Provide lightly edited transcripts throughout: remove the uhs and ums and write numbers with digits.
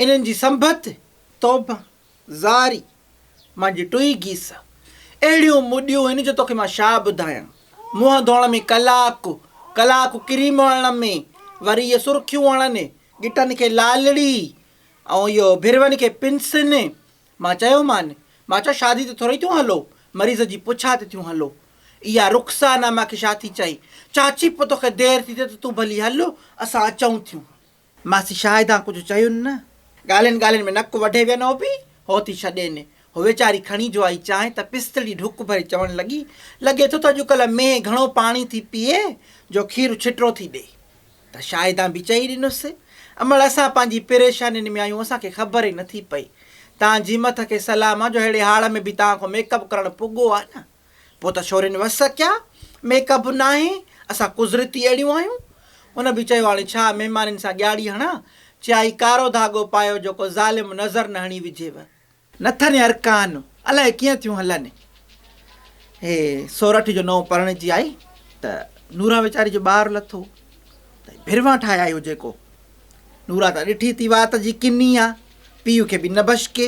انهن جي سنڀت، توبه، زاري، مانجي ٽوئي گيس. اهڙيون مڏيون هن جو توکي مان ڇا ٻڌايان. منهن ڌوئڻ ۾ ڪلاڪ، ڪلاڪ ڪريم هڻڻ ۾، وري اهي سرخيون هڻن، ڳٽن کي لالڙي ۽ اهو ڀرون کي پنسن. مان چيومان، مان چيو شادي تي ٿورئي ٿيون هلو، مريض جي پڇا تي ٿيون هلو. اها رخسانه مان کي ڇا ٿي چئي، چاچي پوء توکي دير ٿي ٿئي ته تون ڀلي هل، اسان اچون ٿيون. ماسي شاهدان ڪجهه چين نه. ڳالهين ڳالهين ۾ نڪ وڍي وين هو به هو ٿي ڇڏين. هو ويچاري کڻي جو آئي چانهه ته پستڙي ڍڪ ڀري چوڻ لڳي، لڳي ٿو ته اڄڪلهه مينهن گهڻو پاڻي ٿي پيئي جو کير ڇٽرو ٿي ڏئي. ته شاهدان به چئي ڏنس، امڙ اسان پنهنجي پريشانين ۾ آهيون اسان کي خبر ئي نٿي پئي. تان جي مٿ کي سلام آ جو ههڙي هاڙ ۾ به توهان کان ميڪ اپ ڪرڻ پڳو آ نه. پوء ته ڇورين وس ڪيا، ميڪ اپ ناهي، اسان قذرتي اهڙيون آهيون. هن به چيو هاڻي ڇا مهمانين سان ڳياڙي هڻان؟ چيائين ڪارو ڌاڳو پايو جو ڪو ظالم نظر نه هڻي وجهيو. نٿن ارڪان، الائي ڪيئن ٿيون هلن. هي سورٺ جو نئون پرڻجي آئي ته نوران ويچاري جو ٻار لٿو ته ڀروان ٺاهي آيو جيڪو. نوران ته ڏٺي ٿي وات جي ڪني آ، پيء کي به نه بشڪي.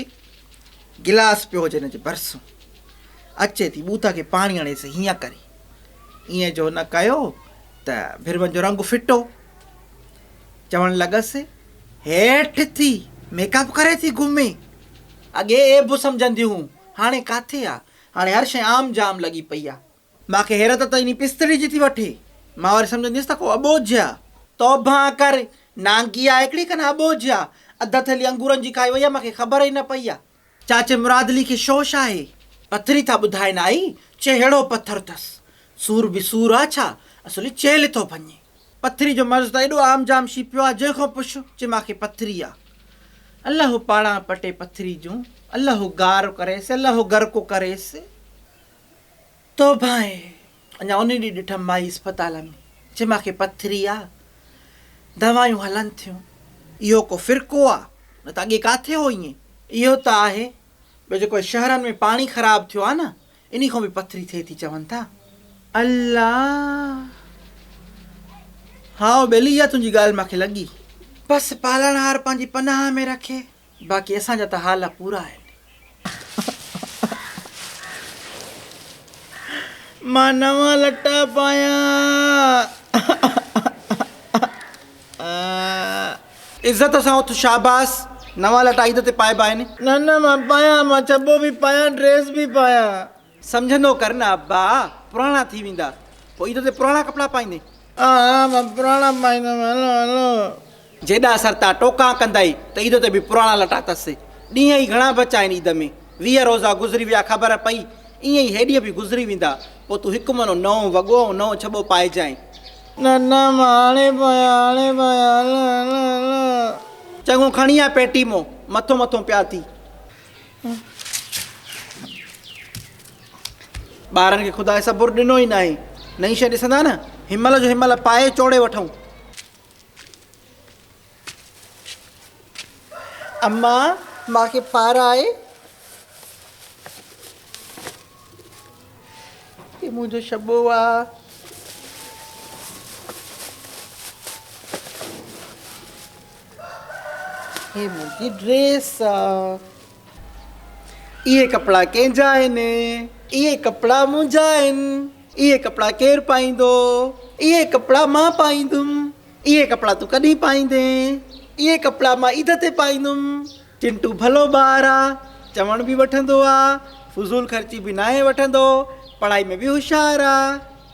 گلاس پيو هجي هن جي ڀرسون. اچي ٿي ٻوٿ کي پاڻي هڻيس هيئن ڪري. ائين جو هن ڪيو ته ڀرون جو رنگ ڦٽو. چوڻ لڳس، هيٺ ٿي ميڪ اپ ڪري ٿي گهمي. اڳي عيب سمجهنديون هون، هاڻي ڪاٿي آ. هاڻي هر شيء عام جام لڳي پئي آ. مان کي حيرت ته انهي پستڙي جي ٿي وٺي. مان وري سمجهندي هيس ته ڪو اٻوجهه آ. توبهان ڪر، نانگي آ هڪڙي ڪن اٻوجهه آ. اڌ ٿيلهي انگورن جي کائي وئي آ، مان کي خبر ئي نه پئي آ. چاچي مراد علي کي شوش آهي. پٿري ٿا ٻڌائين آئي، چي ههڙو پٿر ٿس. سور به سور آ ڇا؟ اصلي چيلهه ٿو ڀڃي. پٿري جو مرض ته ايڏو عام جام شي پيو آ، جنهن کان پڇ، چي مان کي پٿري آ. الله پاڙان پٽي پٿري جون، الله گار ڪريس، الله غرق ڪريس. توبهه آهي، اڃا ان ڏينهن ڏٺم مائي اسپتال ۾، چي مان کي پٿري آ، دوايون هلن ٿيون. اهو ڪو فرقو آ، نه ته اڳي ڪاٿي هو ائين. اهو ته آهي، ٻيو جيڪو شهرن ۾ پاڻي خراب ٿيو آ نه، انهي کان به پٿري ٿئي ٿي چون ٿا. الله! هائو ٻيلي اها تنهنجي ڳالهه مان کي لڳي. بس پالڻهار پنهنجي پناهه ۾ رکي. باقي اسان جا ته حال پورا آهن. مان نوان لٽا پايان. عزت سان اٿ شاباس، نوان لٽا عيد تي پائبا آهن. نه نه مان پايان، مان چٻو به پايان ڊريس به پايان. سمجهندو ڪر نه ابا، پراڻا ٿي ويندا، پوء عيد تي پراڻا ڪپڙا پائيندين. ها ها مان پراڻا پائيندم، هلو هلو. جيڏا سرتا ٽوڪان ڪندائي ته عيد تي به پراڻا لٽا اٿس. ڏينهن ئي گهڻا بچا آهن عيد ۾. 20 روزا گذري ويا خبر پئي، ائين ئي هيڏينهن به گذري ويندا، پوء تون هڪ منو نئون وڳو ۽ نئون ڇٻو پائجانء. نه نه مان هاڻي پايان هاڻي پايان هل هل هل. چڱو کڻي آ پيٽي مون، مٿو مٿو پيا ٿي. ٻارن کي خدا صبر ڏنو ئي ناهي. نئين شيء ڏسندا نه، هنمهل جو هنمهل پائي چوڙي وٺون. اما، مان کي پارائي. هي منهنجو شبو آ. هي منهنجي ڊريس آ. اهي ڪپڙا ڪنهن جا آهن؟ اهي ڪپڙا منهنجا آهن. اهي ڪپڙا ڪير پائيندو؟ اهي ڪپڙا مان پائيندم. اهي ڪپڙا تون ڪڏهن پائيندين؟ اهي ڪپڙا مان عيد تي پائيندم. چنٽو ڀلو ٻار آ، چوڻ به وٺندو آ، فضول خرچي به ناهي وٺندو، پڙهائي ۾ به هوشيار آ.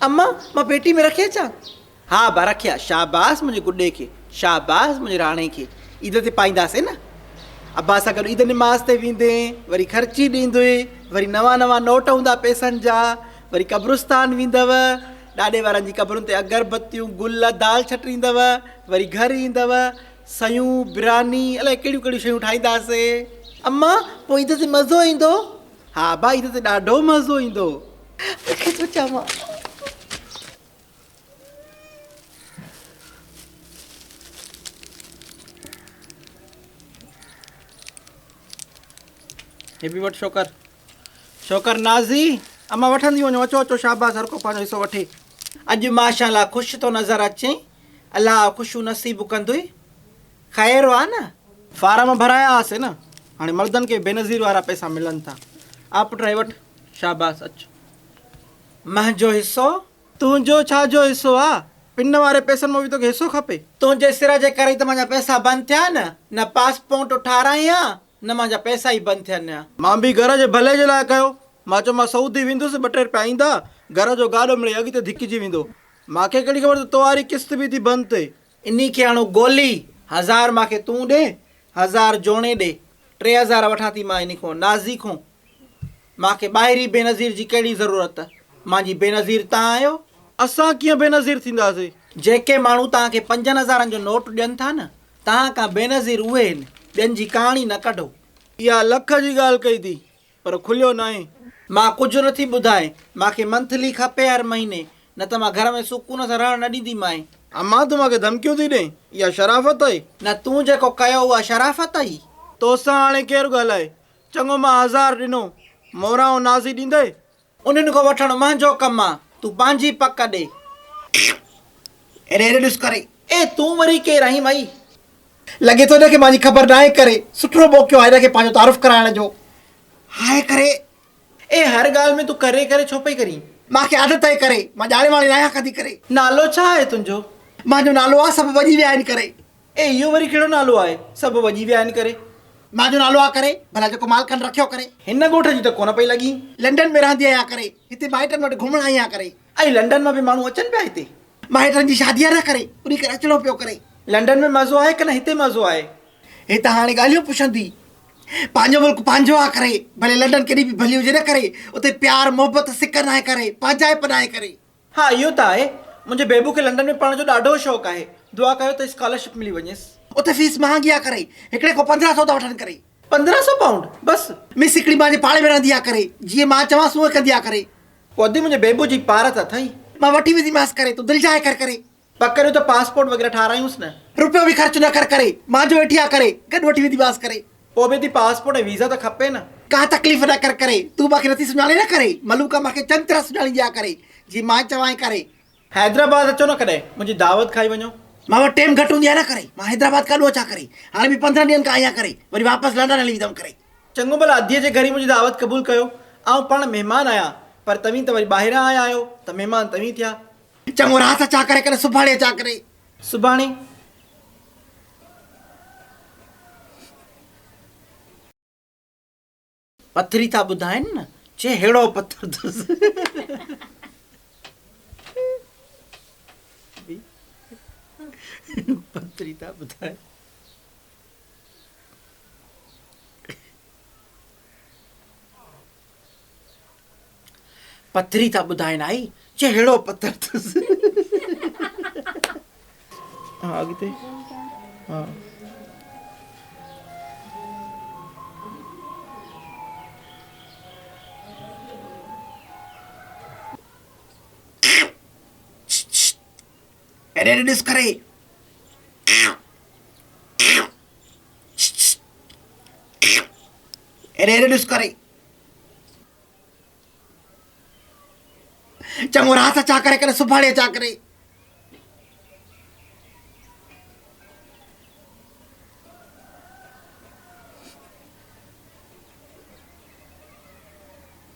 اما، مان پيٽي ۾ رکي اچان؟ ها ابا رکي آ. شاباس منهنجي گڏي کي، شاباس منهنجي راڻي کي. عيد تي پائينداسين نه. ابا سان گڏ عيد نماز تي ويندين، وري خرچي ڏيندوئي، وري نوان نوان نوٽ هوندا پئسن جا، وري قبرستان ويندؤ، ڏاڏي وارن جي قبرن تي اگربتيون، گل، دال ڇٽريندؤ، وري گهر ايندؤ، سيون، برياني، الائي ڪهڙيون ڪهڙيون شيون ٺاهينداسين. اما، پوء عيد تي مزو ايندو؟ ها ابا عيد تي ڏاڍو مزو ايندو. توکي ٿو چوان. هي به وٺ شوڪر. شوڪر نازي، اما وٺندي وڃو، اچو اچو شاباس هر ڪو پنهنجو حصو وٺي. اڄ ماشاء الله خوش ٿو نظر اچين، الله خوشيون نصيب ڪندوئي. خير آ نه؟ فارم ڀرايا هئاسي نه، هاڻي مردن کي بينظير وارا پئسا ملن ٿا. آ پٽ هي وٺ، شاباس اچ. منهنجو حصو؟ تنهنجو ڇا جو حصو آ؟ پن واري پئسن مان به توکي حصو کپي؟ تنهنجي سر جي ڪري ئي ته منهنجا پئسا بند ٿيا نه، نه پاسپورٽ ٺارايان ها، نه منهنجا پئسا ئي بند ٿين ها. مان به گهر جي ڀلي جي لاء ڪيو. مان چيو مان سعودي ويندس، ٻه ٽي رپيا ايندا، گهر جو گاڏو مڙئي اڳتي ڌڪجي ويندو. مان کي ڪهڙي خبر ته تو واري قسط به ٿي بند ٿئي. انهي کي هڻو گولي، هزار مان کي تون ڏي، هزار جوڻي ڏي، 3000 وٺان ٿي مان انهي کون، نازي کون. مان کي ٻاهري بينظير جي ڪهڙي ضرورت، مان جي بينظير تان آهيو. اسان ڪيئن بينظير ٿينداسين؟ جيڪي ماڻهو توهان کي پنجن هزارن جو نوٽ ڏين ٿا نه، توهان کان بينظير اهي هن، ٻين جي ڪهاڻي نه ڪڍو. اها لک جي ڳالهه ڪئي ٿي، پر کليو ناهي. مان ڪجهه نه ٿي ٻڌائين، مان کي منٿلي کپي هر مهيني، نه ته مان گهر ۾ سڪون سان رهڻ نه ڏينديمانء. امان تون مان کي ڌمڪيون ٿي ڏئين، اها شرافت اهي؟ نه تون جيڪو ڪيو اها شرافت اهي. توسان هاڻي ڪير ڳالهائي؟ چڱو مان هزار ڏنو، موران ۽ نازي ڏيندئي؟ انهن کان وٺڻ منهنجو ڪم آ، تون پنهنجي پڪ ڏي. ايڏي ايڏي ڏس ڪري. اي تون وري ڪير آهين مئي؟ لڳي ٿو هن کي مانجي خبر ناهي ڪري. سٺو موقعو آهي هن کي پنهنجو تعارف ڪرائڻ جو. هاء ڪري. اي هر ڳالهه ۾ تون ڪري ڪري ڇو پئي ڪرين؟ مان کي عادت آهي ڪري. مان ڄاڻي واڻي ناهيان ڪندي ڪري. نالو ڇا آهي تنهنجو؟ مانجو نالو آ سڀ وڄي ويا آهن ڪري. اي اهو وري ڪهڙو نالو آهي سڀ وڄي ويا آهن ڪري. مانجو نالو آ ڪري. ڀلا جيڪو مالڪن رکيو ڪري. هن ڳوٺ جي ته ڪونه پئي لڳين. لنڊن ۾ رهندي آهيان ڪري. هتي مائٽن وٽ گهمڻ آئي آهيان ڪري. ۽ لنڊن مان به ماڻهو اچن پيا هتي. مائٽن جي شادي آ نه ڪري انهي ڪري اچڻو پيو ڪري. لنڊن ۾ مزو آهي ڪنه هتي مزو آهي. هي ته هاڻي ڳالهيون پڇندي. پنهنجو ملڪ پنهنجو آ ڪري ڀلي لنڊن ڪيڏي به ڀلي هجي نه ڪري اتي پيار محبت سڪ ناهي ڪري پنهنجائپ ناهي ڪري. ها اهو ته آهي. منهنجي بيبو کي لنڊن ۾ پڙهڻ جو ڏاڍو شوق آهي. دعا ڪيو ته اسڪالرشپ ملي وڃيس. اتي فيس مهانگي آ ڪري هڪڙي کان 15 سو ٿا وٺن ڪري. 15 سو پائونڊ بس. مس هڪڙي مانجي پاڙي ۾ رهندي آ ڪري جيئن مان چوانس اونئن ڪندي آ ڪري. پوء ادي منهنجي بيبو جي پارت اٿئي. مان وٺي وينديمانس ڪري، تون دلجاء ڪر ڪري. پڪ ڪريو ته پاسپورٽ وغيره ٺارايونس نه. روپيو به خرچ نه ڪر ڪري، مانجو ويٺي آ ڪري، گڏ وٺي وينديمانس ڪري. پوء به ادي پاسپورٽ ۽ ويزا ته کپي نه. ڪا تڪليف نه ڪر ڪري، تون مان کي نٿي سڃاڻين نه ڪري، ملوڪا مان کي چڱ طرح سڃاڻيندي آ ڪري، جي مان چوانء ڪري. حيدرآباد اچو نه ڪڏهن، منهنجي دعوت کائي وڃو. مان وٽ ٽيم گهٽ هوندي آ نه ڪري، مان حيدرآباد ڪاڏو اچان ڪري، هاڻي به 15 ڏينهن کان آئي آهيان ڪري، وري واپس لنڊن هلي ويندم ڪري. چڱو ڀلا اديء جي گهر ئي منهنجي دعوت قبول ڪيو. آئون پاڻ مهمان آهيان، پر توهين ته وري ٻاهران آيا آهيو ته مهمان توهين ٿيا. چڱو رات اچان ڪري ڪڏهن سڀاڻي اچان ڪري. سڀاڻي؟ پٿري ٿا ٻڌائين نه، چي ههڙو پٿر اٿس. پٿري ٿا ٻڌائين. پٿري ٿا ٻڌائين آئي چي ههڙو پٿر اٿس. ها اڳتي ها. ايڏي ايڏي ڏس ڪري. ايڏي ايڏي ڏس ڪري. چڱو رات اچان ڪري ڪڏهن سڀاڻي اچان ڪري.